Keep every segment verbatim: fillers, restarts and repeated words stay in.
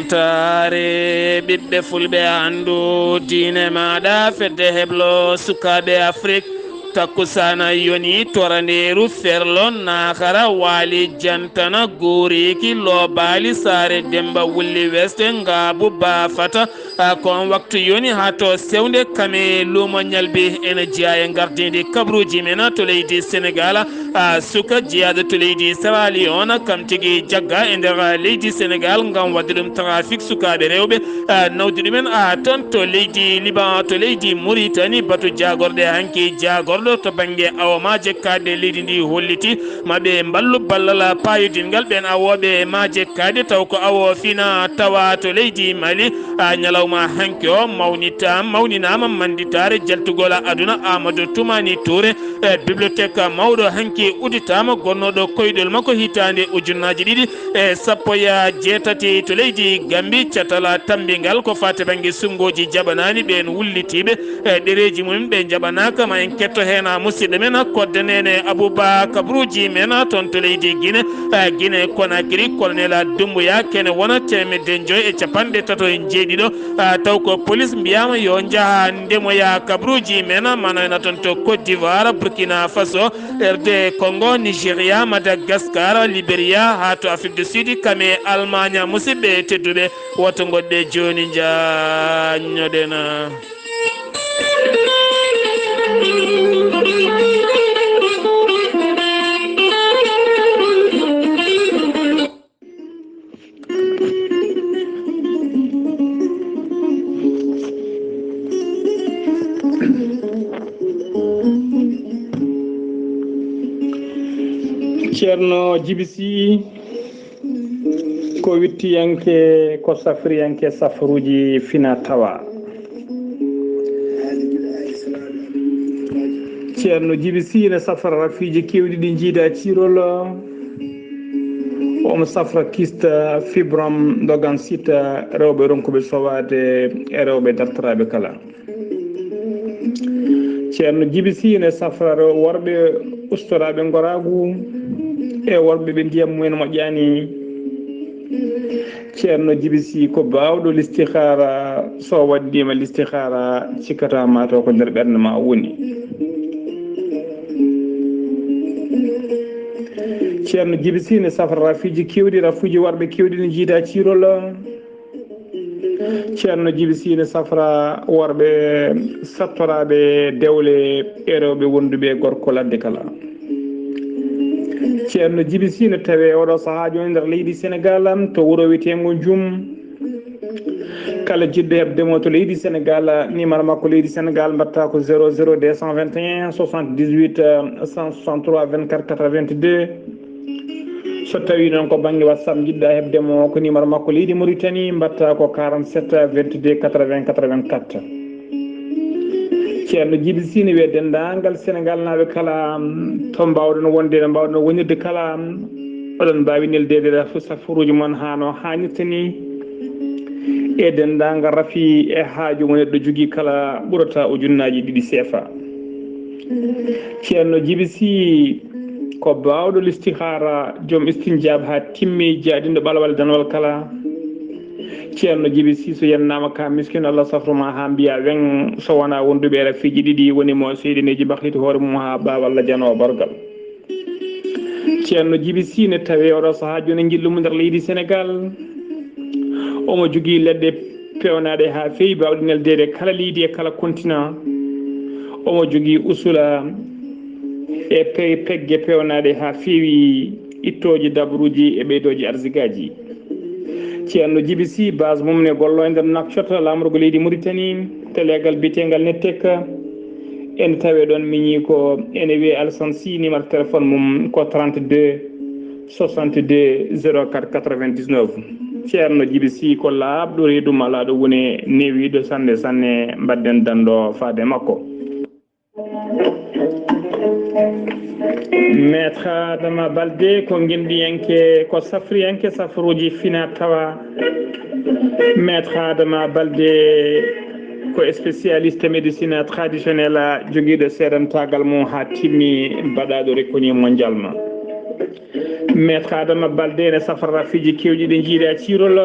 Taare ɓiɓɓe fulɓe, anndu diine maaɗa, fedde heblo sukaaɓe Afrik. Takkusaana yoni torandeeru ferlo naakara waali jantana gooriiki loobaali saare Demba Wulli Weste ngaabu baafata. A, ko on waktu yoni haa to sewnde kame luumo ñalbi ene jeyaa e ngardiindi kabruuji men to leydi Senegaal. A, suka jeyaaɗo to leydi Sierra Leone kam tigi jagga e nder leydi Senegaal ngam waɗde ɗum trafic sukaaɓe rewɓe, a, nawdi ɗumen, a, toon to leydi Liban, to leydi Mauritanie. Batu jaagorɗe hanki jaagorɗo to bannge awomaaje kaaɗɗe leydi ndi holliti ma ɓe mballu ballal paayodingal ɓeen awooɓe maaje kaaɗɗe, taw ko awo fina tawa to leydi Mali. A, ñalawma hanki o mawnita, mawninaama mannditaare jaltugol aduna Amadou Toumani Touré. E bibliothèque mawɗo hanki udditaama, gonnooɗo koyɗol makko hitaande ujunnaaji ɗiɗi e sappo e jeetati to leydi Gambi. Catal tammbingal ko faati bannge sunngooji jaɓanaani ɓeen wullitiiɓe e ɗereeji mum ɓe jaɓanaaka. Ma en ketto heen musidɗo men Kodde Neene Abouba kabruuji men toon to leydi Guinée, e Guinée Conakry, colonel Doumbouya kene wona teemedde joy e capanɗe tato e jeeɗiɗo. A, taw ko police mbiyaama yo njaha ndemoya kabruuji men, manayna toon to Côte d'Ivoire, Burkina Faso, R D Congo, Nigeria, Madagascar, Liberia, haa to Afrique du Sud, kame Allemagne. Musidɓe tedduɓe, woto ngoɗɗe jooni njaññoɗen. Ceerno Jibi Sy, ko wittiyanke, ko safriyanke safaruuji fina tawa. Ceerno Jibi Sy ne safra rafiiji keewɗi ɗi njiida ciirol. Omo safra kista, fibrom, dogan sita, rewɓe ronkuɓe sowaade e rewɓe dartoraaɓe kala. Ceerno Jibi Sy ne safra rew-, worɓe ustoraaɓe ngoraagu e worɓe ɓe ndiyam mumen moƴƴaani. Ceerno Jibi Sy ko baawɗo listihaara, so waɗdiima listihaara, cikkata ma taw ko nder ɓernde ma woni. Ceerno Jibi Sy ne safra rafiiji keewɗi, rafuuji worɓe keewɗi ne njiida ciirol. Ceerno Jibi Sy ne safra worɓe sattoraaɓe dewle e rewɓe wonduɓe e gorko ladde kala. Ceerno Jibi Sy ne tawe oɗo sahaa jooni nder leydi Senegaal, to wuro wiyeteengo Njum. Kala jiɗɗo heɓde mo to leydi Senegaal, numéro makko leydi Senegaal mbaɗata ko zéro zéro deux cent vingt et un soixante-dix-huit cent soixante-trois vingt-quatre quatre-vingt-deux. So tawii noon ko bannge WhatsApp njiɗɗa heɓde mo, ko numéro makko leydi Mauritanie, mbaɗata ko quarante-sept vingt-deux quatre-vingts quatre-vingt-quatre. Ceerno Jibi Sy ne wiya denndaangal Senegaalnaaɓe kala, to mbaawɗon wonde, no mbaawɗon wonirde kala, oɗon mbaawi neldeede safaruuji mon haa no haanirta ni e denndaangal rafi e haaju mo neɗɗo jogii kala ɓurata ujunnaaji ɗiɗi seefa. Ceerno Jibi Sy ko baawɗo listihaara, joom istinjaab haa timmi, jaaɗinɗo ɓalwal danwal kala. Ceerno Jibi Sy, so yennaama ka miskin, Allah safru ma haa mbiya weŋ, so wonaa wonduɓe e rafiiji ɗiɗi woni mo seyɗineeji bahliti hoore mum haa ɓaawa Allah janoowo bargal. Ceerno Jibi Sy ne tawi oɗo sahaa jooni njillu mum nder leydi Senegaal. Omo jogii leɗɗe peewnaaɗe haa feewi, baawɗe neldeede kala leydi e kala continent. Omo jogii usula e pe-, pegge peewnaaɗe haa feewi, ittooji dabruuji e ɓeydooji arsigaaji. Ceerno Jibi Sy, base mum ne gollo e nder Nouakchott, laamorgo leydi Mauritanie, to leegal biyeteengal Nettec. Ene tawee ɗoon miñi ko ene wiyee Alsan Sy, numéro téléphone mum ko trente-deux soixante-deux zéro quatre quatre-vingt-dix-neuf. Ceerno Jibi Sy ko laaɓɗo reedu malaaɗo wune newiiɗo sanne sanne, mbaɗden danndo faade makko. Maître Adama Balde ko ngendiyanke, ko safriyanke safaruuji fina tawa. Maître Adama Balde ko spécialiste médecine traditionnelle, jogiiɗo seedantaagal mum haa timmi, baɗaaɗo reconnu mondialement. Maître Adama Balde ne safra rafiiji keewɗi ɗi njiida ciirol.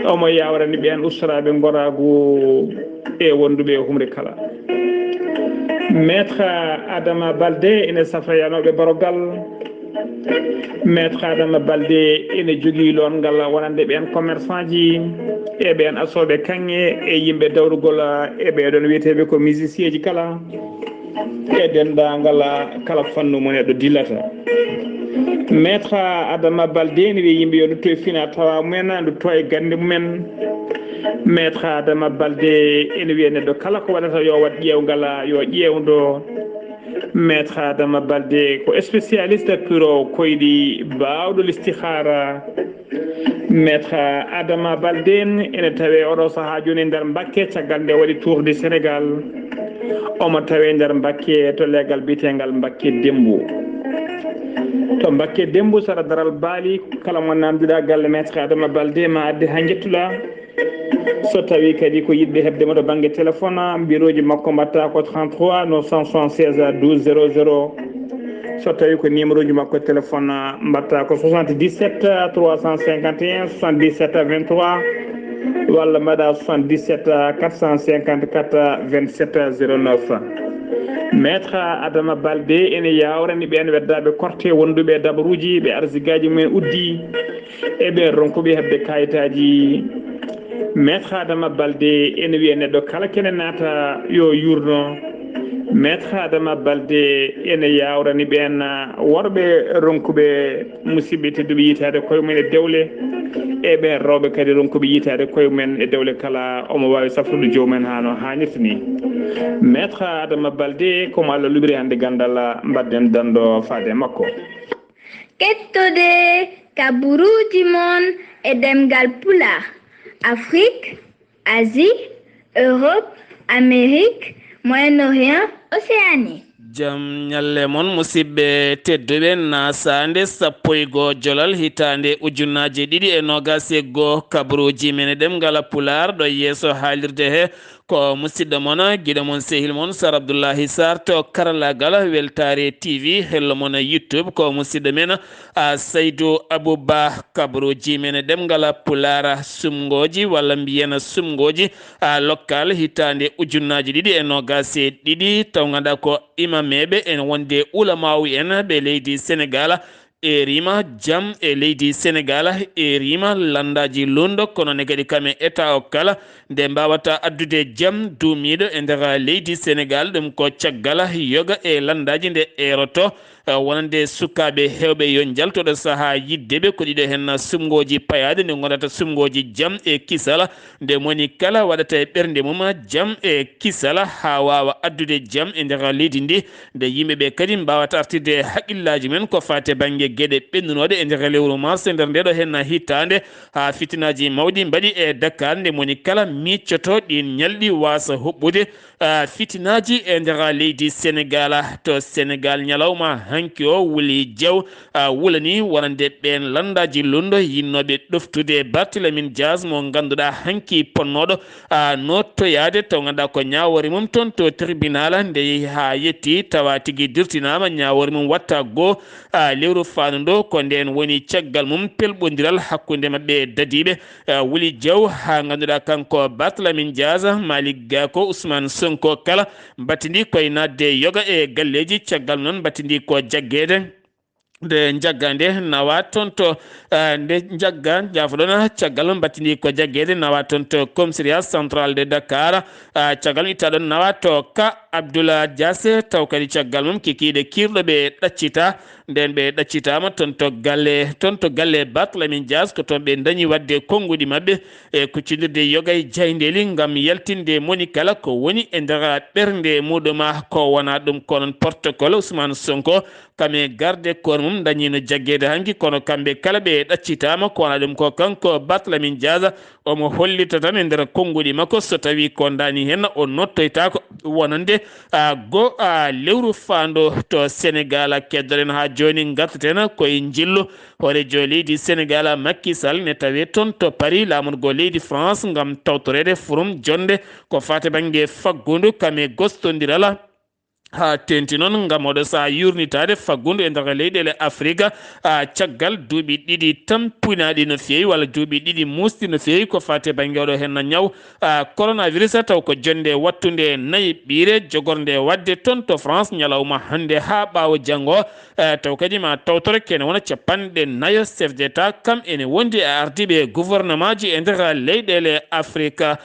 Omo yawrani ɓeen ustoraaɓe ngoraagu e wonduɓe e humri kala. Maître Adama Balde ene safra yanooɓe barogal. Maître Adama Balde ene jogii loongal wonande ɓeen commerçant ji e ɓeen asooɓe kaŋŋe e yimɓe dawrugol e ɓeeɗoon wiyeteeɓe ko musicien ji kala e denndaangal kala fannu mo neɗɗo dillata. Maître Adama Balde ene wiya yimɓe yo ndutto e fina tawa mumen, ndutto e gannde mumen. Maître Adama Balde ene wiya neɗɗo kala ko waɗata yo waɗ ƴeewngal, yo ƴeewndo. Maître Adama Balde ko spécialiste puro koyɗi, baawɗo listihaara. Maître Adama Balde ene tawee oɗo sahaa jooni e nder Mbakke, caggal nde waɗi Tour du Sénégal. Omo tawee nder Mbakke to leegal biyeteengal Mbakke Dembu. To Mbakke Dembu, sara daral Baali, kala mo naamnduɗaa galle Maître Adama Balde, ma adde haa njettuɗaa. So tawii kadi ko yiɗɓe heɓde mo to bannge téléphone, mbirooji makko mbaɗta ko trente-trois neuf cent soixante-seize douze zéro zéro. So tawii ko numéro ji makko téléphone, mbaɗta ko soixante-dix-sept trois cent cinquante et un soixante-dix-sept vingt-trois, walla mbaɗa soixante-dix-sept quatre cent cinquante-quatre vingt-sept zéro neuf. Maître Adama Balde ene yawrani ɓeen weddaaɓe korte wonduɓe e dabaruuji, ɓe arsigaaji mumen uddi, e ɓeen ronkuɓe heɓde kayitaaji. Maître Adama Balde ene wiya neɗɗo kala kene naata yo yuurno. Maître Adama Balde ene yawrani ɓeen worɓe ronkuɓe musidɓe tedduɓe yitaade koye mumen e dewle, e ɓeen rewɓe kadi ronkuɓe yitaade koye mumen e dewle kala, omo waawi safrude joomum en haa no haanirta ni. Maître Adama Balde, ko mo Allah luɓiri hannde ganndal, mbaɗden danndo faade e makko. Kettode kaburuuji mon e ɗemngal Pulaar, Afrik, Asie, Europe, Amérique, Moyen-Orient, Océanie. Jam ñalle mon, musidɓe tedduɓe, nasaande sappo e goo jolal hitaande ujunnaaje ɗiɗi e noogaas e goo, kaburuuji men e ɗemngal Pulaar ɗo yeeso haalirde he, ko musidɗo mon, giɗo mon, sehil mon, Sar Abdullahi Sarr to karallaagal Weltaare T V, hello mon YouTube, ko musidɗo men, a Saydu Abuba, kaburuuji men e ɗemngal Pulaar, sumngooji walla mbiyen sumngooji, a lokkal hitaande ujunnaaji ɗiɗi e noogaas e ɗiɗi, taw ngannduɗaa ko imameeɓe en wonde ulamaawu en ɓe leydi Senegaal, eerima jam e leydi Senegaal, eerima lanndaaji lunndo, kono ne kadi kam e état o kala, nde mbaawata addude jam duumiiɗo e nder leydi Senegaal, ɗum ko caggal yoga e lanndaaji nde eeroto, eh, wonande sukaaɓe heewɓe yo njaltoɗo sahaa yiɗde ɓe, ko ɗiɗo heen sumngooji payaaɗi nde ngondata sumngooji jam e kisal, nde moni kala waɗata e ɓernde mum jam e kisal haa waawa addude jam e nder leydi ndi, nde yimɓe ɓe kadi mbaawata artirde e haqqillaaji men ko faati e bannge geɗe ɓennunooɗe e nder lewru mars e nder ndeɗo heen hitaande, haa fitinaaji mawɗi mbaɗi e Dakar, nde moni kala miiccoto ɗiin ñalɗi waasa huɓɓude, ah, fitinaaji e nder leydi Senegaal. To Senegaal ñalawma hanki o, Wuli Jaw, ah, wulani wonande ɓeen lanndaaji lunndo yinnooɓe ɗoftude Barthélémy Dias mo ngannduɗaa hanki ponnooɗo, ah, nottoyaade, taw ngannduɗaa ko ñaawoore mum toon to tribunal, nde yehi haa yetti tawa tigi dirtinaama, ñaawoore mum watta goo, ah, lewru faandu ndo, ko ndeen woni caggal mum pelɓondiral hakkunde maɓɓe e dadiiɓe, ah, Wuli Jaw, haa ngannduɗaa kanko Barthélémy Dias, Malick Gakou, Ousmane Sonko kala mbattindi koye naatde yoga e galleeji, caggal noon mbattindi ko jaggeede. Nde njagga nde nawa toon to, ah, nde njagga, jaafoɗon, caggal mbattindi ko jaggeede nawa toon to commissariat central de Dakar, ah, caggal ittaɗon nawa to ka Abdoulaye Diassé, taw kadi caggal mum kikiiɗe kiirɗo ɓe ɗaccita, nden ɓe ɗaccitaama toon to galle, toon to galle Barthélémy Dias, ko toon ɓe dañi waɗde konnguɗi maɓɓe e kuccindirde yoga e jayndeli ngam yaltinde moni kala ko woni e nder ɓernde muɗum, ko wona ɗum ko noon protocole Ousmane Sonko, kam e garde corps mum dañiino jaggeede hanki, kono kamɓe kala ɓe ɗaccitaama, ko wona ɗum ko kanko Barthélémy Dias, omo hollita tan e nder konnguɗi makko, so tawii ko ndaani heen o nottoytaako wonande, a, go, a, lewru faando to Senegaal. Keddoɗen haa jooni, ngartaten koye njillu hooreejo leydi Senegaal, Macky Sall, ne tawee toon to Paris, laamorgo leydi France, ngam tawtoreede forum jonnde ko faati bannge faggudu, kam e gostondiral Haa teeŋti noon, ngam oɗo sahaa yuurnitaade faggundu e nder leyɗeele Afrika, a, caggal duuɓi ɗiɗi tampuynaaɗi no feewi, walla duuɓi ɗiɗi muusɗi no feewi, ko faati e bannge oɗo heen ñaw, a, coronavirus, taw ko jonnde wattunde nayi ɓiire, jogornde waɗde toon to France ñalawma hannde haa ɓaawo janngo, a, taw kadi ma tawtore kene wona capanɗe nayo chef d'État, kam ene wondi e ardiiɓe gouvernement ji e nder leyɗeele Afrika.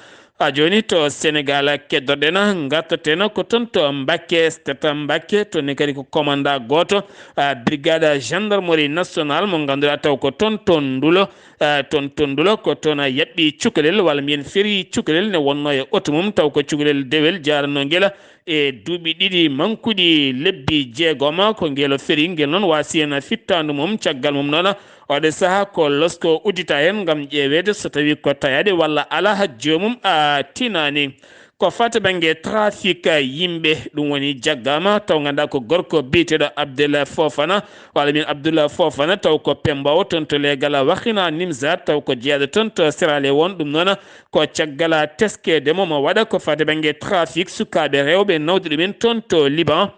A jooni to Senegal keddoɗen, ngartaten ko toon to Mbakke, Stade Mbakke, toon ne kadi ko commandant gooto, a, brigade gendarmerie nationale mo ngannduɗaa taw ko toon to Ndulo, a, toon to Ndulo ko toon a yaɓɓi cukalel, walla mbiyen feri cukalel ne wonnoo e oto mum, taw ko cukalel dewel jaaranoo ngel e duuɓi ɗiɗi mankuɗi lebbi jeegom ko ngel o feri ngel noon waasi heen fittaandu mum. Caggal mum noon, oɗo sahaa ko losko uddita heen ngam ƴeeweede so tawii ko tayaade walla alaa, joomum a tinaani. Ko faati bannge trafic yimɓe, ɗum woni jaggaama taw ngannduɗaa ko gorko biyeteeɗo Abdel Fofana, walla min Abdullah Fofana, taw ko pemmbowo toon to leegal Waxina Nimzaat, taw ko jeyaaɗo toon to Sierra Leone. Ɗum noon ko caggal teskeede mo mo waɗa ko faati bannge trafic sukaaɓe rewɓe nawde ɗumen toon to Liban.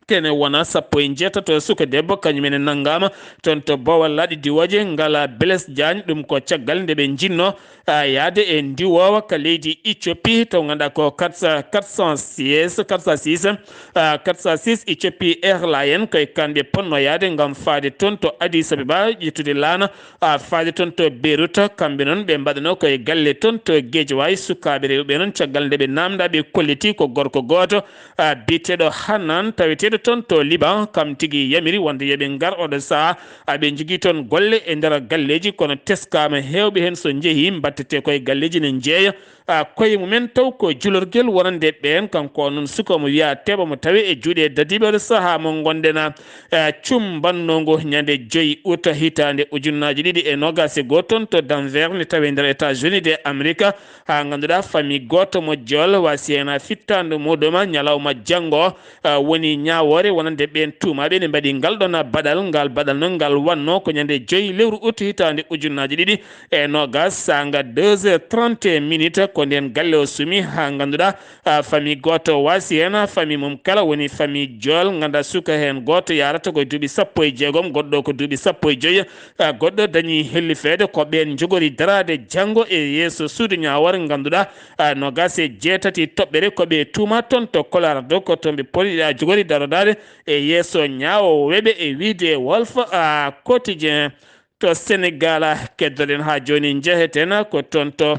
Kene wona sappo e njeetato suka debbo, kañum ene nanngaama toon to Bowal Laaɗi Diwooje, ngala Blaise Diagne. Ɗum ko caggal nde ɓe njinnoo, a, yahde e ndiwoowa ka leydi Éthiopie, to ngannduɗaa ko quatre cents, quatre cent six, quatre cent six, a, quatre cent six Ethiopie Airlines, koye kamɓe potnoo yahde ngam faade toon to Addis Abeba, ƴettude laana, a, faade toon to Beyrouth. Kamɓe noon ɓe mbaɗanoo koye galle toon to Guédiawaye. Sukaaɓe rewɓe noon, caggal nde ɓe naamndaa, ɓe kolliti ko gorko gooto, a, biyeteeɗo Hanan, taweteeɗo toon to Liban, kam tigi yamiri wonde yo ɓe ngar oɗo sahaa. A, ɓe njogii toon golle e nder galleeji, kono teskaama heewɓe heen so njehii mbattete koye galleeji ne njeeya, a, koye mumen taw ko julorgel wonande ɓeen. Kanko o noon suka mo wiyaa Teɓa mo tawi e juuɗe dadiiɓe oɗo sahaa mo ngonɗen, a, cumbannoo ngo ñande joy ut hitaande ujunnaaji ɗiɗi e noogaas e goo toon to Denver ne tawi nder États-Unis de Amerika. Haa ngannduɗaa, famille gooto mo Jool waasi heen fittaandu muɗum ñalawma janngo, a, woni ñaawoore wonande ɓeen tuumaaɓe ne mbaɗi ngal ɗoon baɗal. Ngal baɗal noon ngal wannoo ko ñande joy lewru ut hitaande ujunnaaji ɗiɗi e noogaas, saanga deux heures trente minutes, ko ndeen galle o sumi haa ngannduɗaa, a, famille gooto waasi heen, famille mum kala woni famille Jool, ngannduɗaa suka heen gooto yahrata ko e duuɓi sappo e jeegom, goɗɗo ko duuɓi sappo e joy, a, goɗɗo dañi hellifeede. Ko ɓeen njogori daraade janngo e yeeso suudu ñaawoore, ngannduɗaa, a, noogaas e jeetati toɓɓere ko ɓe tuumaa toon to Colorado, ko toon ɓe poti, a, jogori darodaade e yeeso ñaawooɓe e wiyde Wolf, a, Quotidien. To Senegal, keddoɗen haa jooni, njeheten ko toon to,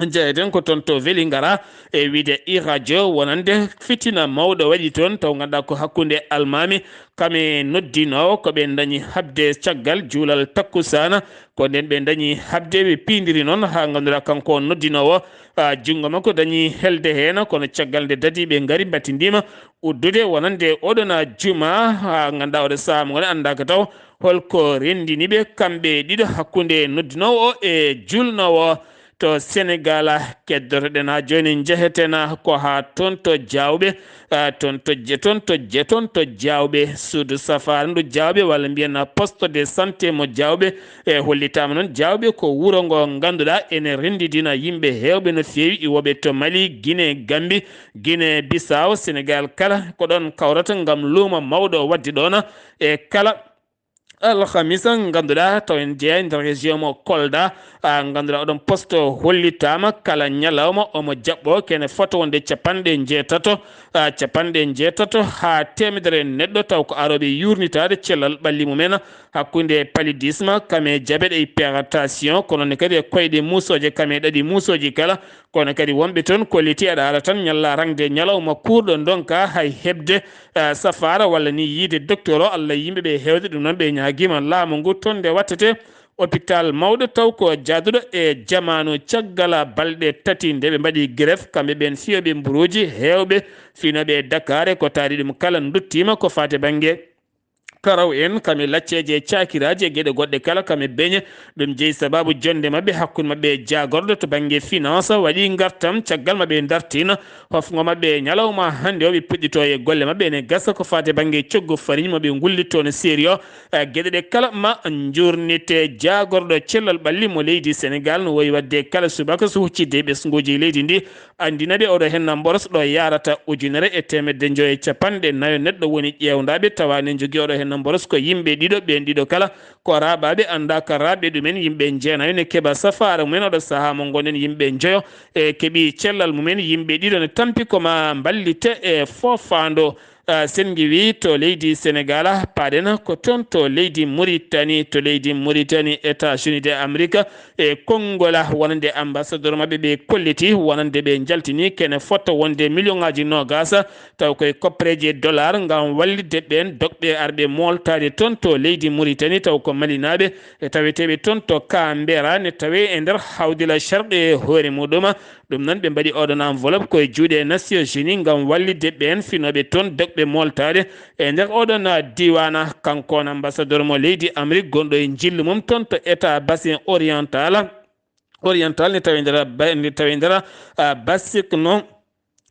njeheten ko toon to Vélingara e wiyde e radio wonande fitina mawɗo waɗi toon, taw ngannduɗaa ko hakkunde almaami kam e noddinoowo, ko ɓe dañi haɓde caggal juulal takkusaana. Ko ndeen ɓe dañi haɓde, ɓe piindiri noon haa ngannduɗaa kanko o noddinoowo, a, junngo makko dañi helde heen, kono caggal nde dadiiɓe ngari mbattindiima uddude wonande oɗon juma, haa ngannduɗaa oɗo sahaa mo ngoni anndaaka taw holko renndini ɓe kamɓe ɗiɗo hakkunde noddinoowo o e juulnoowo. To Senegal keddotoɗen haa jooni, njeheten ko haa toon to Jaawɓe, a, toon to Je-, toon to Je-, toon to Jaawɓe, suudu safaara ndu Jaawɓe, walla mbiyen poste de santé mo Jaawɓe. E hollitaama noon Jaawɓe ko wuro ngo ngannduɗaa ene renndidina yimɓe heewɓe no feewi, iwooɓe to Mali, Guinée, Gambie, Guinée Bissau, Senegal kala ko ɗoon kawrata ngam luumo mawɗo waɗde ɗoon e kala alhamisa, ngannduɗaa taw en jeyaa e nder région mo Kolda, a, ngannduɗaa oɗon poste hollitaama kala ñalawma omo jaɓɓoo kene fota wonde capanɗe njeetato, a, capanɗe njeetato haa teemedere neɗɗo taw ko arooɓe yuurnitaade cellal ɓalli mumen hakkunde paludisme, kam e diabète e hypertension, kono ne kadi e koyɗe muusooje kam e ɗaɗi muusooji kala. Kono kadi wonɓe toon kolliti aɗa ara tan ñalla raŋde ñalawma kuurɗo ndonka hay heɓde, eh, safaara walla ni yiide docteur o. Allah yimɓe ɓe heewde ɗum noon ɓe ñaagiima laamu ngu toon nde wattete hôpital mawɗo taw ko jaaduɗo e jamaanu. Caggal balɗe tati nde ɓe mbaɗi grève kamɓe ɓeen fiyooɓe mburuuji heewɓe fiyooɓe e Dakar e ko taari ɗum kala nduttiima ko faati bannge karaw en, kame lacceeje e caakiraaji e geɗe goɗɗe kala, kame beñe. Ɗum jeyi sabaabu jonnde maɓɓe hakkunde maɓɓe e jaagorɗo to bannge finance, waɗi ngartam caggal maɓɓe ndartina hofngo maɓɓe e ñalawma hannde o. Ɓe puɗɗito e golle maɓɓe ene gasa ko faati e bannge coggu fariñ mo ɓe ngullitto no seeri o. Eh, geɗe ɗe kala ma njuurnite jaagorɗo cellal ɓalli mo leydi Senegal no woyi waɗde kala subaka so huccitde e ɓesnguuji leydi ndi. Anndina ɓe oɗo henna mboros ɗo yarata ujunere e teemedde njoyo e capanɗe nayo neɗɗo woni ƴeewndaaɓe, tawa ne njogii oɗo henna mboros ko yimɓe ɗiɗo, ɓeen ɗiɗo kala ko raaɓaaɓe, anndaa ka raaɓɓe ɗumen yimɓe jeenayo ne keɓa safaara mumen. Oɗo sahaa mo ngonɗen yimɓe njoyo e keɓi cellal mumen yimɓe ɗiɗo ne tampi ko ma mballite e foofaando. Ah, sen ngiwi to leydi Senegal, paaɗen ko toon to leydi Muritani, to leydi Muritani, États-Unis de Amerique e Konngol wonande ambassadeur maɓɓe ɓe kolliti, wonande ɓe njaltini kene fota wonde million ŋaaji noogas, taw koye koppereeji e dollar ngam wallitde ɓeen dokɓe arɓe mooltaade toon to leydi Muritani, taw ko malinaaɓe e taweteeɓe toon to Kambera, ne tawe e nder hawdila sharɗe e hoore muɗum. Ɗum noon, ɓe mbaɗi oɗon enveloppe ko e juuɗe Nations Unies ngam wallitde ɓeen finooɓe toon, dokɓe mooltaade e nder oɗon, ah, diiwaana. Kanko on ambassadeur mo leydi Amérique gonɗo e njillu mum toon to État Bassin Oriental, Oriental ne tawi nder ba-, ne tawi nder, ah, Basik no,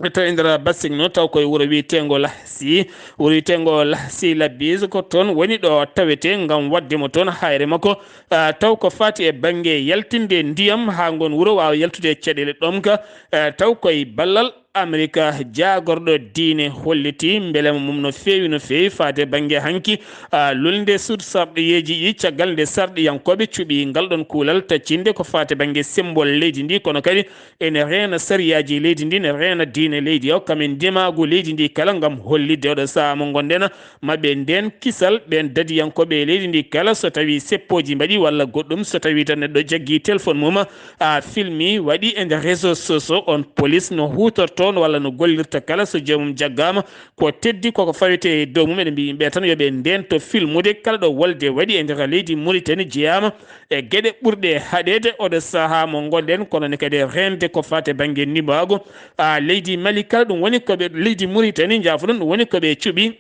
ne tawi nder Basik no, taw koye wuro wiyeteengo Lahsi. Wuro wiyeteengo Lahsi Labis ko toon woni ɗo tawetee ngam waɗde mo toon hayre makko. Ah, taw ko faati e bannge yaltinde ndiyam haa ngon wuro waawa yaltude e caɗeele ɗomka. Ah, taw koye ballal Amerika jaagorɗo diine holliti mbelema mum no feewi, no feewi faade bannge hanki, ah, lulnde suudu sarɗiyeeji ɗi caggal nde sarɗiyankooɓe cuɓi ngal ɗon kuulal taccinde ko faate bannge semmbol leydi ndi, kono kadi ene reena sariyaaji leydi ndi, ne reena diine leydi o, kamen ndimaagu leydi ndi kala ngam hollitde oɗo sahaa mo ngonɗen maɓɓe ndeen kisal, ɓeen dadiyankooɓe e leydi ndi kala, so tawii seppooji mbaɗi walla goɗɗum, so tawii tan neɗɗo jaggi téléphone mum, a filmi, waɗi e nder réseau sociaux, on police no huutortoo walla no gollirta kala, so joomum jaggaama, ko teddi koko fawetee e dow mum, eɗen mbiyi yimɓe tan yo ɓe ndeento filmude kala ɗo wolde waɗi e nder leydi Mauritanie jeyaama e geɗe ɓurɗe haɗeede oɗo sahaa mo ngonɗen, kono ne kadi reende ko faati e bannge ndimaagu, a, leydi Mali kala, ɗum woni ko ɓe, leydi Mauritanie, njaafoɗon, ɗum woni ko ɓe cuɓi.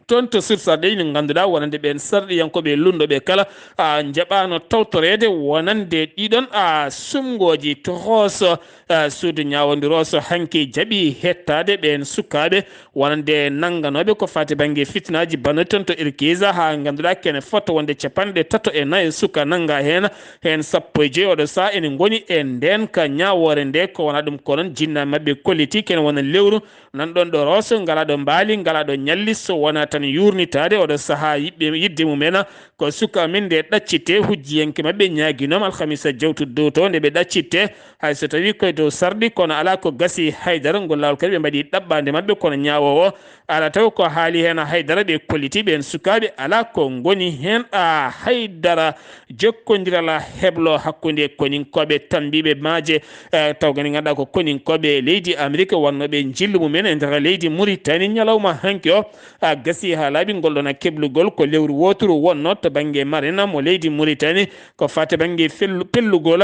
Toon to Sursar ɗe, ine ngannduɗaa wonande ɓeen sarɗiyankooɓe lunndooɓe kala, a, njaɓaano tawtoreede wonande ɗiɗon, a, sumngooji. To Hooso, a, suudu ñaawondiroso hanki jaɓi hettaade ɓeen sukaaɓe wonande nannganooɓe ko faati bannge fitinaaji bannoɗi toon to Irkiza, haa ngannduɗaa kene fota wonde capanɗe tato e nayo suka nannga heen, heen sappo e joyi oɗo sahaa ene ngoni e ndeen ka ñaawoore nde, ko wonaa ɗum ko noon jinnaaɓe maɓɓe kolliti kene wona lewru nan ɗon ɗo rooso, ngalaa ɗo mbaali, ngalaa ɗo ñalli, so wonaa tan yuurnitaade oɗo sahaa yiɓɓe, yiɗde mumen ko suka amen nde ɗaccitte. Hujjiyanke maɓɓe ñaaginooma alhamisa jawtuɗo dow to nde ɓe ɗaccitte, hay so tawii koye dow sarɗi, kono alaa ko gasi haydara. Ngol laawol kadi ɓe mbaɗi ɗaɓɓaande maɓɓe, kono ñaawoowo alaa taw ko haali heen haydara. Ɓe kolliti ɓeen sukaaɓe alaa ko ngoni heen a haydara. Jokkondiral heblo hakkunde koninkooɓe tambiiɓe maaje, eh, taw gani ngannduɗaa ko koninkooɓe leydi Amerik wonnooɓe njillu mumen e nder leydi Muritani ñalawma hanki o, a, gasi haa laaɓi ngol ɗon a keblugol ko lewru wooturu wonnoo to bannge marina mo leydi Muritani ko faati bannge fellu-, pellugol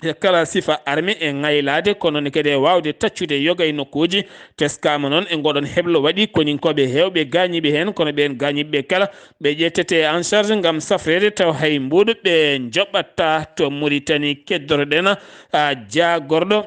e kala sifa arme e ŋaylaade, kono ne kadi e waawde taccude yoga e nokkuuji. Teskaama noon e ngoɗon heblo waɗi koninkooɓe heewɓe gaañiiɓe heen, kono ɓeen gaañiiɓe kala ɓe ƴettete en charge ngam safreede, taw hay mbuuɗu ɓe njoɓataa to Muritani. Keddoroɗen, a, jaagorɗo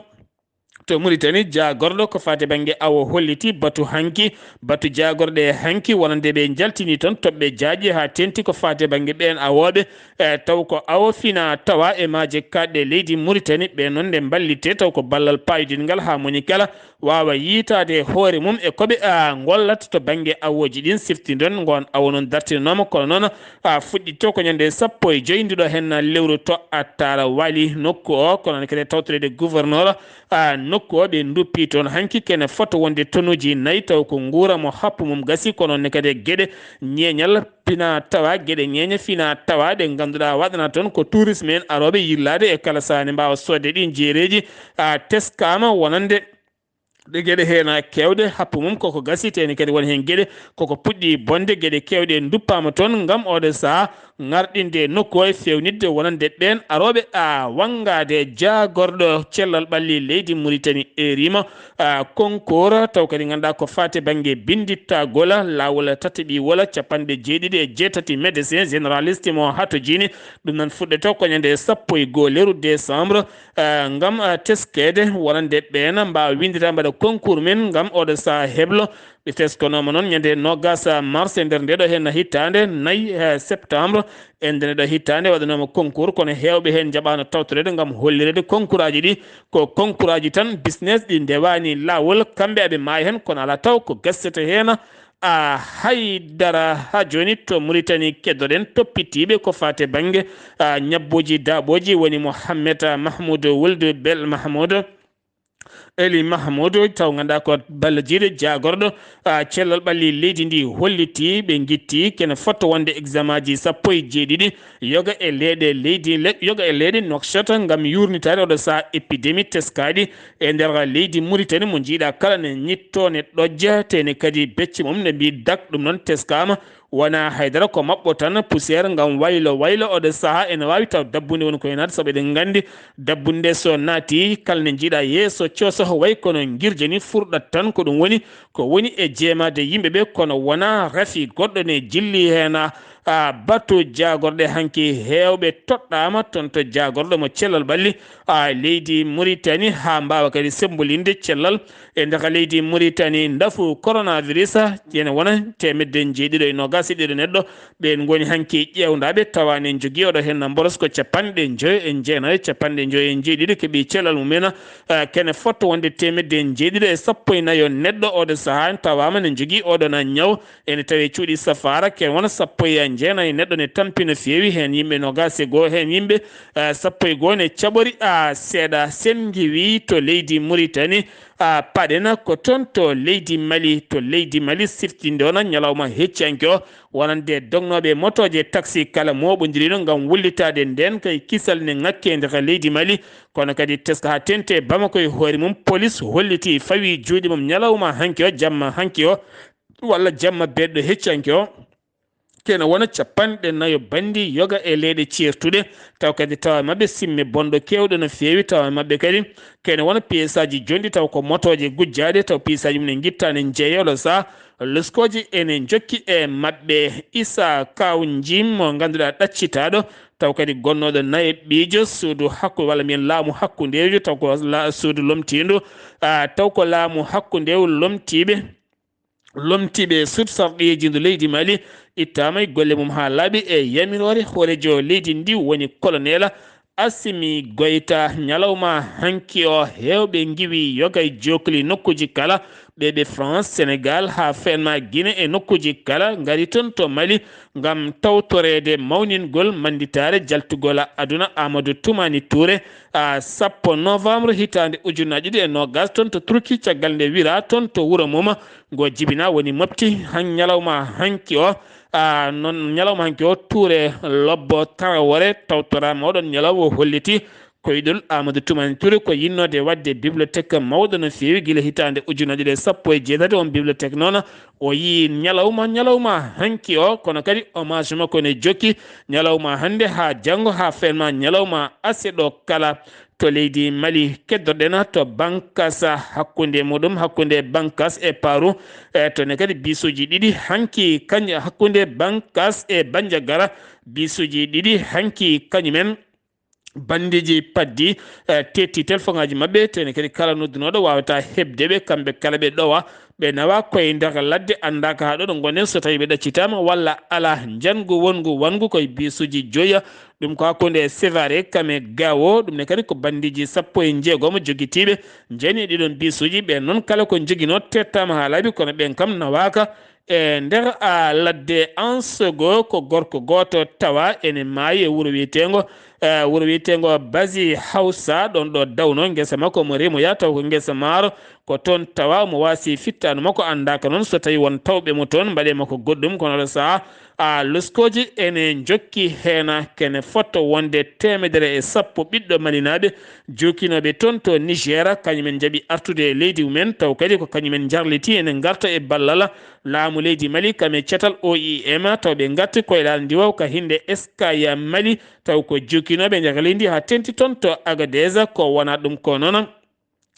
to Muritani, jaagorɗo ko faati bannge awo holliti batu hanki, batu jaagorɗe hanki wonande ɓe njaltini toon toɓɓe jaaƴe haa teenti ko faati bannge ɓeen awooɓe, e taw ko awo fina tawa e maaje kaaɗɗe leydi Muritani. Ɓe noon nde mballite taw ko ballal paayodingal haa moni kala waawa yiitaade hoore mum e ko ɓe, a, ngollata to bannge awooji ɗin. Siftindon ngoon awo noon dartinanooma, kono noon, a, fuɗɗitto ko ñande sappo e joyi ndiɗo heen lewru to Attara Wali nokku o, kono ne kadi tawtoreede gouverneur, a, nokku o ɓe nduppi toon hanki kene fota wonde tonuuji nayi, taw ko nguura mo happu mum gasi, kono ne kadi geɗe ñeeñal fina tawa, geɗe ñeeñe fina tawa ɗe ngannduɗaa waɗana toon ko tourisme en arooɓe yillaade e kala sahaa ne mbaawa soodde ɗin jeereeji, a, teskaama wonande ɗe geɗe heen keewɗe happu mum koko gasi, teni kadi won heen geɗe koko puɗɗi bonde, geɗe keewɗe nduppaama toon ngam oɗo sahaa ŋarɗinde nokku o e feewnitde wonande ɓeen arooɓe a wanngaade jaagorɗo cellal ɓalli leydi Muritani, erima a concours taw kadi ngannduɗaa ko faati bannge binndittagol laawol tataɓiwol capanɗe jeeɗiɗi e jeetati médecin généraliste mo hatojini. Ɗum noon fuɗɗoto ko ñande sappo e goo lewru décembre ah, ngam ah, teskeede wonande ɓeen mbaawa winndita mbaɗa concours men ngam oɗo sahaa heblo. Ɓe teskanoma noon ñande nogas mars e nder ndeɗo hen hitaande, nayi eh, septembre e nder ndeɗo hitaande waɗanoma concours, kono heewɓe hen njaɓano tawtoreede ngam hollireede concours aji ɗi ko concours aji tan, business ɗi ndewani laawol, kamɓe aɓe maayi hen, kono alaa taw ko gasete hen a haydara. Ha jooni to Muritani keddoɗen toppitiiɓe ko faate bannge ah, ñabbuuji daaɓooji woni Mohammed ah, Mahmoud Wuld Bel Mahmoud, Eli Mahmoud, taw ngannduɗaa ko ballojiiɗo jaagorɗo ah, cellal ɓalli leydi ndi, holliti ɓe ngitti kene fotto wonde examen aji sappo e jeeɗiɗi yoga e leeɗe leydi le- yoga e leeɗe Nouakchott ngam yurnitaade oɗo sahaa épidémie teskaaɗi e nder leydi Muritani mo njiiɗa kala ne ñitto ne ɗojja te ne kadi becce mum ne mbi dak. Ɗum noon teskaama wona haydara ko maɓɓo tan poussière ngam waylo waylo oɗo sahaa ene waawi taw dabbunde woni ko yenaade sabu eɗen nganndi dabbunde so naati kala ne njiiɗa yeeso cosoho way kono ngirja ni furɗat tan. Ko ɗum woni ko woni e jeemaade yimɓe ɓe kono wona rafi goɗɗo ne jilli heen a bato jaagorɗe hanki heewɓe toɗɗaama toon to jaagorɗo mo cellal ɓalli a leydi Muritani haa mbaawa kadi sembolinde cellal e ndeka leydi Muritani ndafu coronavirus ene wona teemedde jeeɗiɗo e noogas e ɗiɗo neɗɗo. Ɓeen ngoni hanki ƴeewndaaɓe tawa ne njogii oɗo heen mboros ko capanɗe njoyo e jeenayo capanɗe njoyo e jeeɗiɗo keɓi cellal mumen ah, kene fotto wonde teemedde jeeɗiɗo e sappo e nayo neɗɗo oɗo sahaa tawaama ne njogii oɗo na ñaw. Ene tawi cuuɗi safaara ke wona sappo e jeenayi neɗɗo ne tampi no feewi, heen yimɓe noogas e goo, heen yimɓe ah, sappo e goo ne caɓori a seeɗa. Sen ngiwi to leydi Muritani a paɗena ko toon to leydi Mali, to leydi Mali siftinde ona ñalawma heccanke o wonande dognooɓe motooje taxi kala mooɓondirino ngam wullitaade ndeen kay kisal ne ŋakkeende ka leydi Mali. Kono kadi teska haa tente Bamako e hoore mum polis holliti fawi juuɗe mum ñalawma hanki o jamma hanki o walla jamma beeɗɗo heccanke o kene wona capanɗe nayo banndi yoga e leyɗe ceertuɗe taw kadi tawa maɓɓe simme bonɗo kewɗo no feewi tawa maɓɓe kadi kene wona piyesaji jonɗi taw ko motooje gujjaaɗe taw piyesaji mum ne ngitta ne jeeya oɗo saha loskooji ene jokki e maɓɓe. Isa kaw jim mo ngannduɗaa ɗaccitaaɗo taw kadi gonnooɗo naye ɓiijo suudu hakku walla mbiyen laamu hakkundeejo taw ko la- suudu lomtiindu ah, taw ko laamu hakkundeewu lomtiiɓe lomtiiɓe sud sarɗiyeji ndu leydi Mali ittaama e golle mum haa laaɓi e yamiroore hoorejo leydi ndi woni colonel Assimi Goïta. Ñalawma hanki o heewɓe ngiwi yoga e jookli nokkuuji kala ɓe ɓe France, Sénégal haa fenma Guinée e nokkuuji kala ngari toon to Mali ngam tawtoreede mawningol mannditaare jaltugol aduna Amadou Toumani Touré. A sappo novembre hitaande ujunnaji ɗiɗi e noogas toon to Turki caggal nde wira toon to wuro mum ngo jibina woni mofti han ñalawma hanki o. A noon ñalawma hanki o Touré Lobbo Tarawore tawtoraama oɗon ñalawma o holliti koyɗol Amadou Toumani Touré ko yinnoode waɗde bibliothèque mawɗo no feewi gila hitaande ujunnaji ɗiɗi e sappo e jeetati. On bibliothèque noon o yii ñalawma ñalawma hanki o kono kadi hommage makko ne jokki ñalawma hannde haa janngo haa fenma ñalawma aseɗo kala to leydi Mali. Keddoɗen to Bankas hakkunde muɗum hakkunde Bankas e Paru e toon ne kadi bisuuji ɗiɗi hanki kañ hakkunde Bankas e Bandiagara bisuuji ɗiɗi hanki kañumen bandiiji paddi e tetti telefoŋaaji maɓɓe toon ne kadi kala noddunooɗo waawata heɓde ɓe kamɓe kala ɓe ɗowa ɓe nawa koye nder ladde anndaaka haa ɗo ɗo ngonɗen so tawi ɓe ɗaccitaama walla alaa. Njanngu wonngu wanngu koye bisuuji joya ɗum ko hakkunde Sévaré kame Gao ɗum ne kadi ko bandiiji sappo e njeegomo jogitiiɓe njani e ɗiɗon bisuuji ɓeen noon kala ko njoginoo tettaama haa laaɓi kono ɓeen kam nawaaka e nder a ladde. Ansogo ko gorko gooto tawa ene maayi e wuro wiyeteengo e wuro wiyeteengo Basi Hawsa ɗoon ɗo dawno ngesa makko mo remoya taw ko ngesa maaro Ko toon tawa mo waasi fittaandu makko anndaaka noon, so tawi won tawɓe mo toon, mbaɗee makko goɗɗum. Kono oɗo sahaa, a, loskooji ene njokki heen, kene fotto wonde teemedere e sappo ɓiɗɗo malinaaɓe jookinooɓe toon to Niger, kañumen njaɓi artude e leydi mumen, taw kadi ko kañumen njarlitii ene ngarta e ballal laamu leydi Mali, kam e catal O I M, taw ɓe ngarti koylaal ndiwaw ka hinnde Eskaya Mali, taw ko jookinooɓe njagalindi haa tenti toon to Agadez. Ko wonaa ɗum ko noon,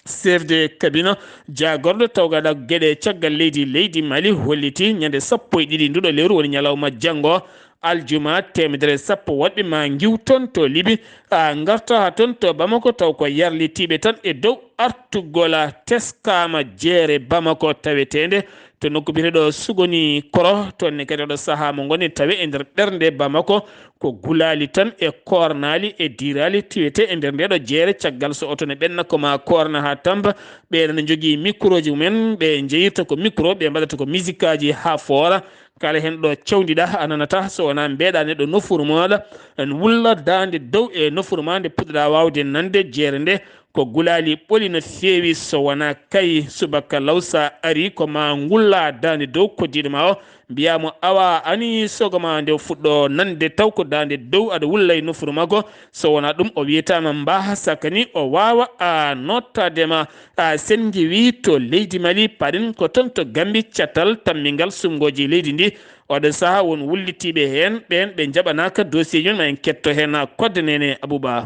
chef de cabinet jaagorɗo tawgaɗo geɗe caggal leydi, leydi Mali holliti ñande sappo e ɗiɗi nduɗo lewru, woni ñalawma janngo aljuma, teemedere sappo woɗɓe ma ngiw toon to Libi, a, ngarta haa toon to Bamako, taw ko yarlitiiɓe tan e dow artugol teskaama jeere Bamako taweteende to nokku biyeteeɗo Sugoni Koro. Toon ne kadi oɗo sahaa mo ngoni tawe e nder ɓernde Bamako, ko gulaali tan e koornaali e diiraali tiwete e nder ndeeɗo jeere. Caggal so oto ne ɓenna ko ma koorna haa tampa, ɓe ene njogii mikrooji mumen, ɓe njeyirta ko mikro, ɓe mbaɗata ko misikaaji haa foora. Kala heen ɗo cawndiɗa a nanata, so wonaa mbeɗa neɗɗo nofuru mooɗa, en wulla daande dow e nofuru ma nde puɗɗoɗa waawde nande jeere nde. Ko gulaali ɓoli no feewi, so wonaa kay subaka lawsa ari ko ma ngulla daande dow koddiiɗo ma o, mbiyaa mo awa ani sogo ma nde fuɗɗo nande taw ko daande dow aɗa wulla e nofuru makko. So wonaa ɗum o wiyataama mbaaha sakani o waawa a nottaade ma. A senngi wi to leydi Mali parin ko toon to Gambi catal tammingal sumngooji leydi ndi. Oɗo sahaa won wullitiiɓe heen ɓeen ɓe njaɓanaaka dossier ji ma en ketto heen a kodde nene Abouba.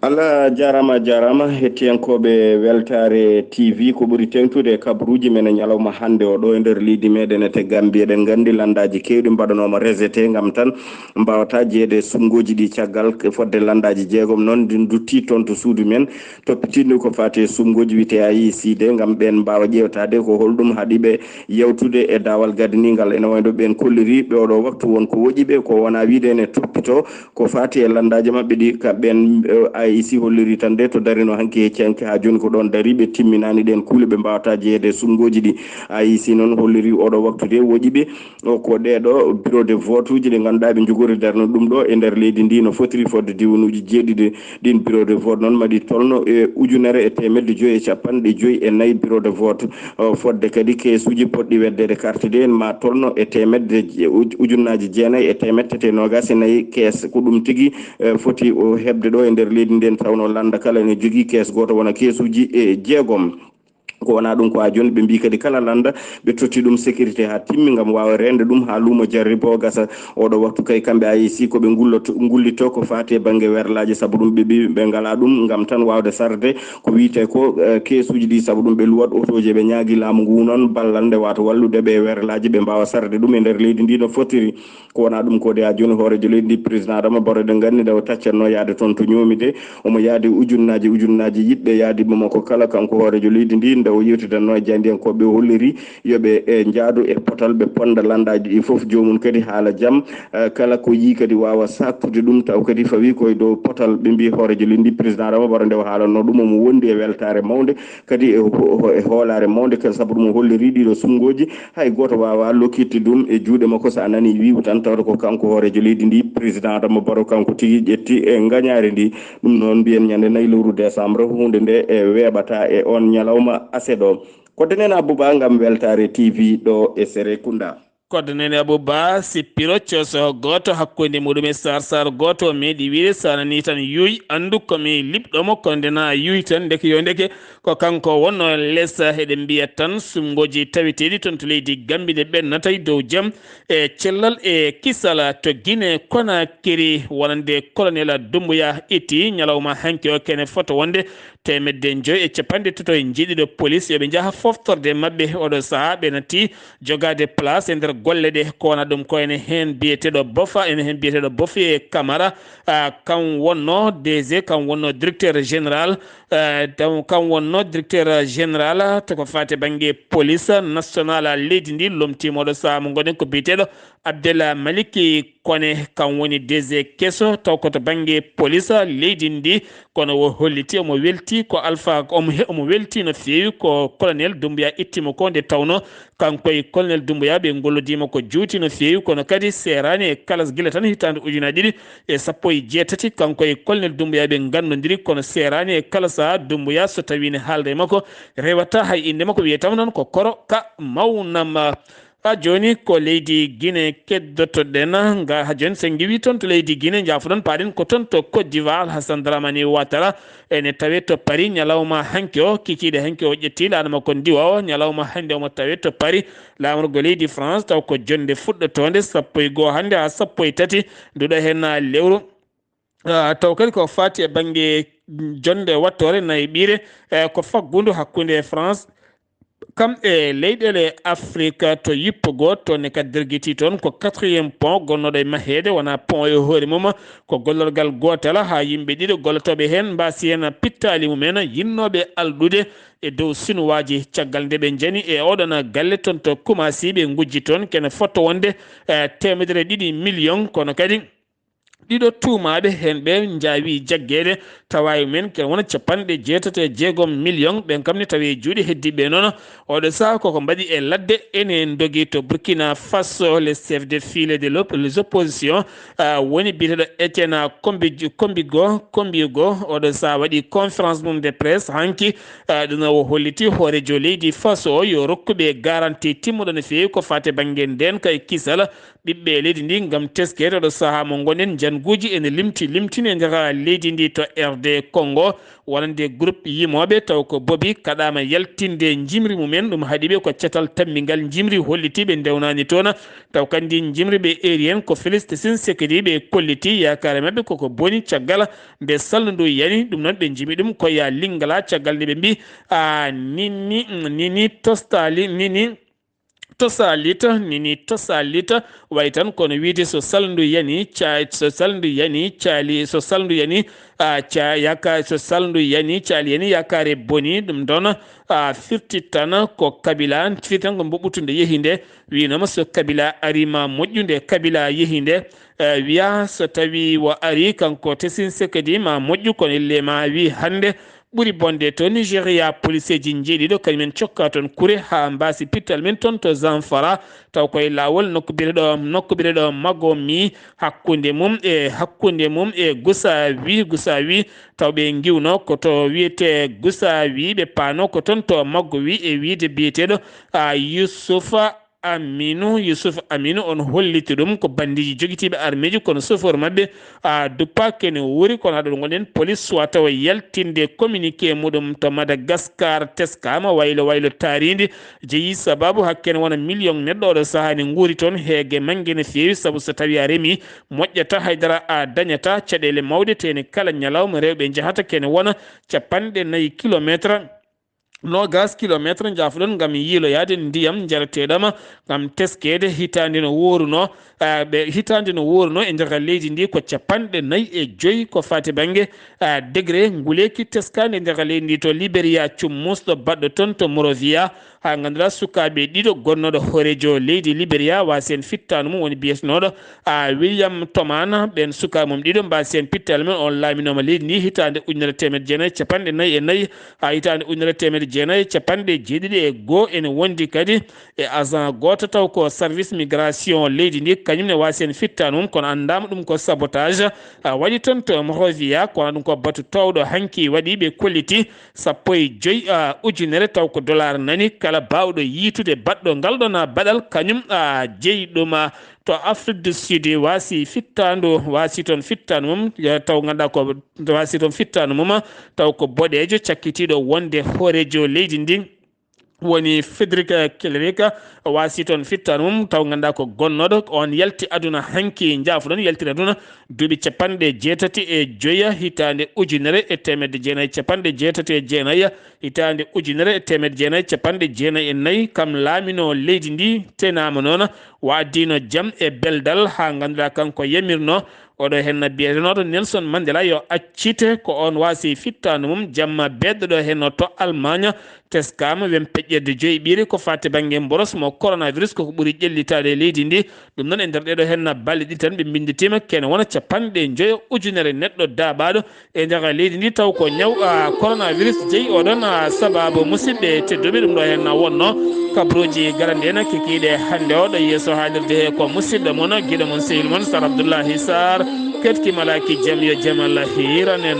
Allah jaaraama, a jaaraama. Hettiyankooɓe Weltaare T V, ko ɓuri teeŋtude e kabaruuji men e ñalawma hannde o ɗo e nder leydi meeɗen e te Gambie. Eɗen nganndi lanndaaji keewɗi mbaɗanooma rejeté ngam tan mbaawata jeyeede e sumngooji ɗi. Caggal fodde lanndaaji jeegom noon, ndin duttii toon to suudu men toppitiindu ko faati e sumngooji wiyetee I C D ngam ɓeen mbaawa ƴeewtaade ko holɗum haɗi ɓe yewtude e daawal gadaniingal. Ene wayno ɓeen kolliri ɓe oɗo waktu won ko woƴi ɓe, ko wonaa wiyde ene toppitoo ko faati e lanndaaji maɓɓe ɗi. Ka ɓeen, eh, I E C holliri tan de to darino hanki e cenke haa jooni ko ɗoon dari, ɓe timminaani ɗeen kuule, ɓe mbaawata jeyeede e sumngooji ɗi. I E C noon holliri oɗo waktu de woƴi ɓe, o, ko ɗee ɗo bureau de vote uji ɗi ngannduɗaa ɓe njogori darno ɗum ɗo e nder leydi ndi no fotiri fodde diiwanuuji jeeɗiɗi. Ɗiin bureau de vote noon maɗi tolno e ujunere e teemedde joyi e capanɗe joyi e nayi bureau de vote. O, fodde kadi keesuuji potɗi weddeede carte de ma tolno e teemedde je-, uj-, ujunnaaji jeenayi e teemedde tati e noogaas e nayi kees. Ko ɗum tigi, eh, foti o heɓde ɗo e nder leydi ndin, tawnoo lannda kala ene jogii kees gooto wona keesuuji, eh, jeegom. Ko wonaa ɗum ko haa jooni ɓe mbii kadi kala lannda ɓe totti ɗum sécurité haa timmi ngam waawa reende ɗum haa luumo jarribo gasa. Oɗo waktu kay kamɓe I E C ko ɓe ngulloto, ngullitto ko faati e bannge werlaaji, sabu ɗum ɓe mbii ɓe ngalaa ɗum ngam tan waawde sarde ko wiyetee ko, eh, keesuuji ɗi, sabu ɗum ɓe luwat otooji. Ɓe ñaagi laamu ngu noon ballal nde waawata wallude ɓe e werlaaji ɓe mbaawa sarde ɗum e nder leydi ndi no fotiri. Ko wonaa ɗum ko de haa jooni hooreejo leydi ndi, président Adama Barrow, eɗen nganndi nde o taccatnoo yahde toon to ñoomi de, omo yahdi ujunnaaji ujunnaaji yiɗɓe yahdi Bamako kala, kanko hooreejo leydi ndi, nde o yewtidatnoo e jaayndiyankooɓe, o holliri yo ɓe, eh, njaadu e potal, ɓe ponnda lanndaaji ɗi fof, joomum kadi haala jam, eh, kala ko yii kadi waawa saaktude ɗum, taw kadi fawii ko e dow potal. Ɓe mbii hooreejo leydi ndi, président Adama Barrow, nde o haalannoo ɗum, omo wondi e weltaare mawnde kadi e ho-, ho-, e hoolaare mawnde kadi, sabu ɗum o holliri ɗiɗo sumngooji hay gooto waawaa lokkitde ɗum e juuɗe makko. So a nanii wiiwu tan, tawde ko kanko hooreejo leydi ndi, président Adama Barrow, kanko tigi ƴetti e ngañaari ndi. Ɗum noon mbiyen ñande nayi lewru décembre, huunde nde e weeɓata e oon ñalawma aset o. Ko Denen Abouba ngam Weltaare T V ɗo e Serekunda. Ko Denen Abouba sippiro coso gooto hakkunde muɗum e Sar Sar gooto o meeɗi wiide, so a nanii tan yuuy, anndu ko mi liɓɗo mo, ko nde na yuuy tan, ndeke yo ndeke ko kanko wonnoo les. Eɗen mbiya tan sumngooji taweteeɗi toon to leydi Gambi nde ɓennata e dow jam e cellal e kisal to Guinée Conakry, wonande colonel Doumbouya itti ñalawma hanki o, kene fota wonde teemedde njoy e capanɗe tato e njeeɗiɗo police yo ɓe njaha foftorde maɓɓe. Oɗo sahaa ɓe natti jogaade place e nder golle ɗe, ko wona ɗum ko ene heen biyeteeɗo Bofa, ene heen biyeteeɗo Bofi e Camara, ah, kam wonno D G, kam wonno directeur général, eh, taw kam wonno directeur général to ko faati bannge police nationale leydi ndi, lomtiima oɗo sahaa mo ngoɗen ko biyeteeɗo Abdel Maliki Kone, kam woni D G keso, taw ko to bannge police leydi ndi. Kono o holliti omo welti ko Alpha, omo he-, omo welti no feewi ko Colonel Doumbouya itti mo ko, nde tawnoo kanko e Colonel Doumbouya ɓe ngollodiima ko juuti no feewi, kono kadi seeraani e kala gila tan hitaande ujunaaji ɗiɗi e sappo e jeetati, kanko e Colonel Doumbouya ɓe nganndondiri, kono seeraani e kala sahaa Doumbouya so tawii ne haalda e makko, rewata hay innde makko, wiyata mo tan ko Koro Ka mawnam. Haa jooni ko leydi Guinée keddoto-ɗen. Nga haa jooni, so en ngiwii toon to leydi Guinée, njaafoɗon, paaɗen ko toon to Côte d'Ivoire, Alassane Dramane Ouattara ene tawee to Paris ñalawma hanki o, kikiiɗe hanki o ƴetti laana makko ndiwa o, ñalawma hannde omo tawee to Paris, laamorgo leydi France, taw ko jonnde fuɗɗotoonde sappo e goo hannde haa sappo e tati, nduɗo heen lewru. Ah, taw kadi ko faati e bannge jonnde wattoore nayi ɓiire, eh, ko faggundu hakkunde France kam e leyɗeele Afrique to yippo goo, toon ne kadi dergiti toon ko quatrième pont gonnooɗo e maheede, wonaa pont e hoore mum, ko gollorgal gootal haa yimɓe ɗiɗo gollotooɓe heen mbaasi heen pittaali mumen, yinnooɓe alɗude e dow Sinuwaaji. Caggal nde ɓe njani e oɗon galle toon to Kumasi, ɓe ngujji toon kene fotto wonde, eh, teemedere ɗiɗi million, kono kadi ɗiɗo tuumaaɓe heen ɓe njaawi jaggeede, tawa e mumen kene wona capanɗe jeetati e jeegom million, ɓen kam ne tawi e juuɗe heddiiɓe noon. Oɗo sahaa koko mbaɗi e ladde, ene ndogi to Burkina Faso, le chef de file de l'op-, les oppositions, ah, woni biyeteeɗo Etienne Kombi-, Kombigo, Kombigo. Oɗo sahaa waɗi conférence mum de presse hanki, ah, ɗum o holliti hooreejo leydi Faso o yo rokku ɓe garantie timmuɗo no feewi ko faati bannge ndeenka e kisal ɓiɓɓe leydi ndi ngam teskeede. Oɗo sahaa mo ngonɗen, njannguuji ene limti, limtini e nder leydi ndi to R D Congo, wonande groupe yimooɓe taw ko boobi kaɗaama yaltinde njimri mumen. Ɗum haɗi ɓe ko catal tammbingal njimri holliti ɓe ndewnaani toon. Taw kandi njimri ɓe eeri heen ko Félix Tshisekedi ɓe kolliti yaakaare maɓɓe koko boni caggal nde salndu ndu yani. Ɗum noon ɓe njimi ɗum ko ya Lingala caggal nde ɓe mbi, a, nini, nini tostaali, nini tosalit, nini tosalit, way tan kono wiide so salndu yani, ca-, so salndu yani, caali, so salndu yani, a, ca-, yaka-, so salndu yani, caali yani, yaakaare boni. Ɗum ɗon, a, firti tan ko Kabila, firti tan ko mboɓɓutunde yehinde. Wiinoma so Kabila ari ma moƴƴu, nde Kabila yehi nde, e, wiya so tawi o ari kanko Tshisekedi ma moƴƴu, kono elle ma wi hannde ɓuri bonde to Nigeria, poliseeji njeeɗiɗo kañumen cokka toon kure haa mbaasi pittal men toon to Zamfara, taw koye laawol nokku biyeteɗo, nokku biyeteɗo Magomi, hakkunde mum e, hakkunde mum e Gusawi, Gusawi, taw ɓe ngiwno ko to wiyete Gusawi, ɓe paano ko toon to Magowi e wiide biyeteeɗo, a, Yusufa Aminu, Yusuf Aminu, on holliti ɗum ko bandiiji jogitiiɓe armeeji, kono sofoor maɓɓe, a, duppaaki ene wuuri, kono haɗo ɗo ngonɗen, polis suwa tawa yaltinde communiqué muɗum to Madagascar, teskaama waylo waylo taariindi, jeyi sababu hakkene wona million neɗɗo oɗo sahaa ne nguuri toon, heege mannge ne feewi, sabu so tawi a remi, moƴƴata, haydara a dañata, caɗeele mawɗe, tene kala ñalawma rewɓe njahata kene wona capanɗe nayi kilometre. Noogas kilometre njaafuɗon ngam yiiloyaade ndiyam njareteeɗam, ngam teskeede hitaande no wooruno, ah, ɓe, hitaande no wooruno e nder leydi ndi ko capanɗe nayi e joyi ko faati bannge, ah, degré nguleeki teskaande e nder leydi ndi to Liberia, cummusɗo baɗɗo toon to Morovia, haa ngannduɗaa sukaaɓe ɗiɗo gonnooɗo hooreejo leydi Liberia waasi en fittaandu mum woni biyetenooɗo, ah, William Tomana, ɓeen sukaaɓe mum ɗiɗo mbaasi en pittaali mum, on laaminooma leydi ndi hitaande ujunere teemedde jeenayi e capanɗe nayi e nayi, haa hitaande ujunere teemedde jeenayi e capanɗe jeeɗiɗi e goo, ene wondi kadi e agent gooto taw ko service migration leydi ndi, kañum ne waasi en fittaandu mum, kono anndaama ɗum ko sabotage, ah, waɗi toon to Monrovia, kono ɗum ko batu toowɗo hanki waɗi, ɓe kolliti sappo e joy, ah, ujunere taw ko dollar nani kala baawɗo yiitude baɗɗo ngal ɗon, ah, baɗal kañum, ah, jeyi ɗum, ah, to Afrique du Sud waasi fittaandu, waasi toon fittaandu mum, eh, taw ngannduɗaa ko waasi toon fittaandu mum, taw ko boɗeejo cakkitiiɗo wonde hooreejo leydi ndi woni Frédéric Klerk, waasi toon fittaandu mum, taw ngannduɗaa ko gonnooɗo, on yalti aduna hanki, njaafuɗon, yaltiri aduna duuɓi capanɗe jeetati e joya, hitaande ujunere e teemedde jeenayi capanɗe jeetati e jeenayi, hitaande ujunere e teemedde jeenayi capanɗe jeenayi e nayi, kam laamino leydi ndi, tenaama noon, o addino jam e beldal, haa ngannduɗaa kanko yamirno Oɗo henna biyetenooɗo Nelson Mandela yo accite, ko on waasi fittaandu mum jamma beeɗɗo ɗo henno to Almaaña. Teskaama wen peƴƴerde joyi ɓiiri ko faati bannge mboros mo coronavirus koko ɓuri ƴellitaade e leydi ndi. Ɗum noon e nder ɗeɗo henna balɗe ɗiɗi tan ɓe mbinnditiima kene wona capanɗe njoyo ujunere neɗɗo daaɓaaɗo e nder leydi ndi, taw ko ñaw, ah, coronavirus jeyi oɗon, ah, sababu. Musidɓe tedduɓe, ɗum ɗo henna wonno kabaruuji garande en kikiiɗe hannde o ɗo yeeso haalirde he ko musidɗo mon, giɗo mon, sehil mon Sar Abdoullahi Sarr. Ketki malaaki jam yo jam Allah hiiran en.